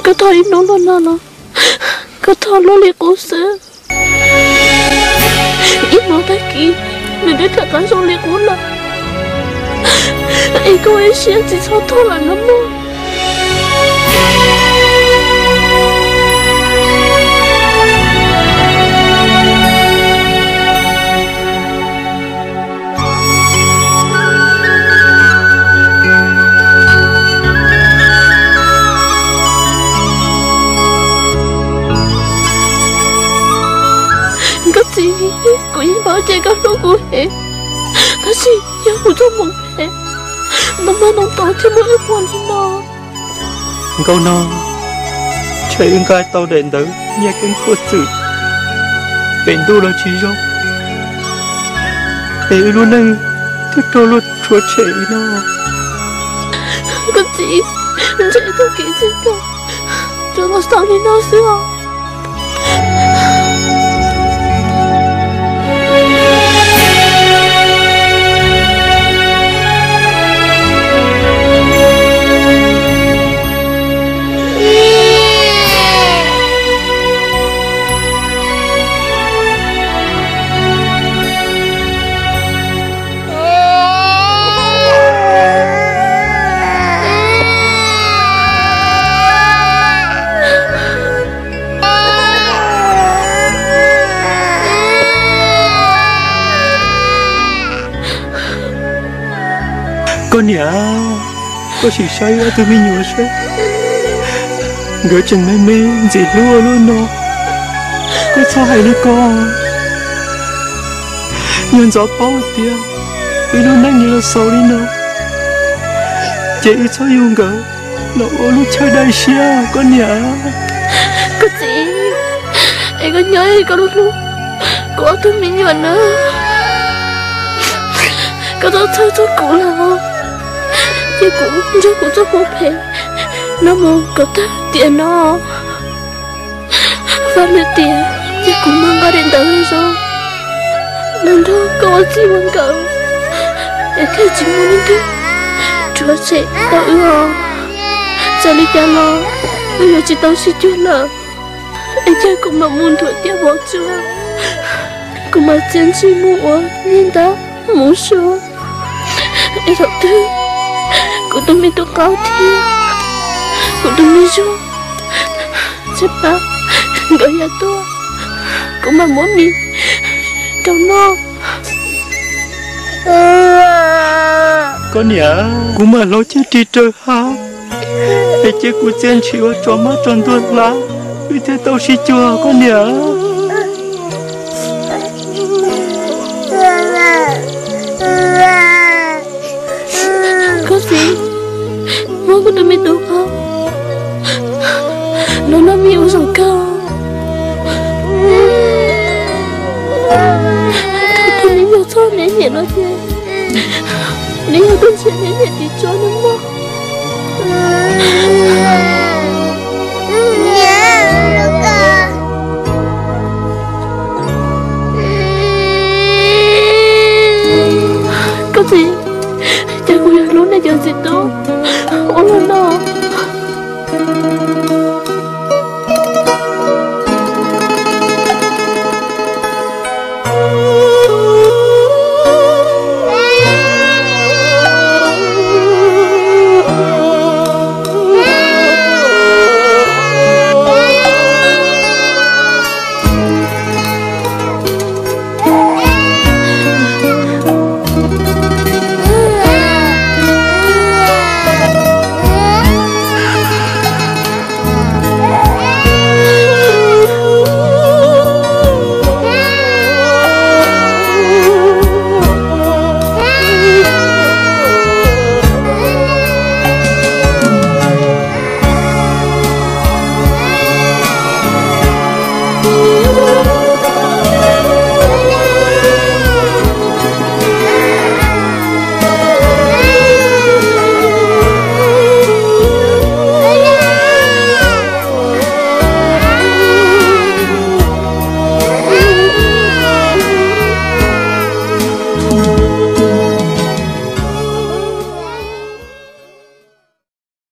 Koj thov ib hnub luaj no los koj thov luaj li qub xwb. Ib hmo tag kis nws twb rov qab zoo li qub lawm, es koj ua ib siab tsis txhob thov lawm nawb mog. Koj txiv, kuv yeej paub tias koj hlub kuv heev, tab sis yog kuv txoj hmoov phem, ntau maj ntau tau thiaj muaj ib qho li no. Nkauj Nog, ntshe wb nqa tau daim ntawv nyiaj keeb khuaj txwm pem ntuj los tsis zoo, es wb lub neej thiaj raug luag rhuav tshem li no. Koj txiv, ntshe txoj kev txij nkawm tsuas los xaus li no xwb os. Koj niam, koj sim saib ob tug me nyuam seb, nkawd tseem me me ntxim hlub ua luaj no, koj txhob hais li ko. Yog ntxov paub tias wb lub neej yuav los xaus li no, ces wb txhob yug nkawd los ua lub chaw dai siab koj niam. Koj txiv, es koj nyob es koj hlub kuv ob tug me nyuam na, koj txhob txhawj txog kuv lawm. Ces kuv nrog kuv txoj hmoov phem no mus kom tag tiam no. Vaj lwm tiam ces kuv mam nqa daim ntawv zoo los nrog koj ua txij ua nkawm, es thiaj tsis muaj leej twg rhuav tshem tau wb os. Txawm li cas los wb yuav tsis tau sib cuag lawm, es cia kuv mam mus nrhuav tiaj vov tsua, kuv mam txiav ntshis mus ua niag ntab mus sua. Es thaum twg kuv tus me tub qaub thiab kuv tus me zug tshaib plab nkawd yog tuaj, kuv mam muab mis rau noj. Koj niam, kuv mam hlawv ceg ris raws hav, es cia kuv txiav ntshis ua tsov mab tsov ntuag hlab, wb thiaj tau sib cuag koj niam. Koj txiv, muab kuv tus me tub qaub los noj mis ua zaum kawg. Thaum twg neb yog txoj neb niam no ces neb yog tus ntshiab neb niam ris tsua nawb mog.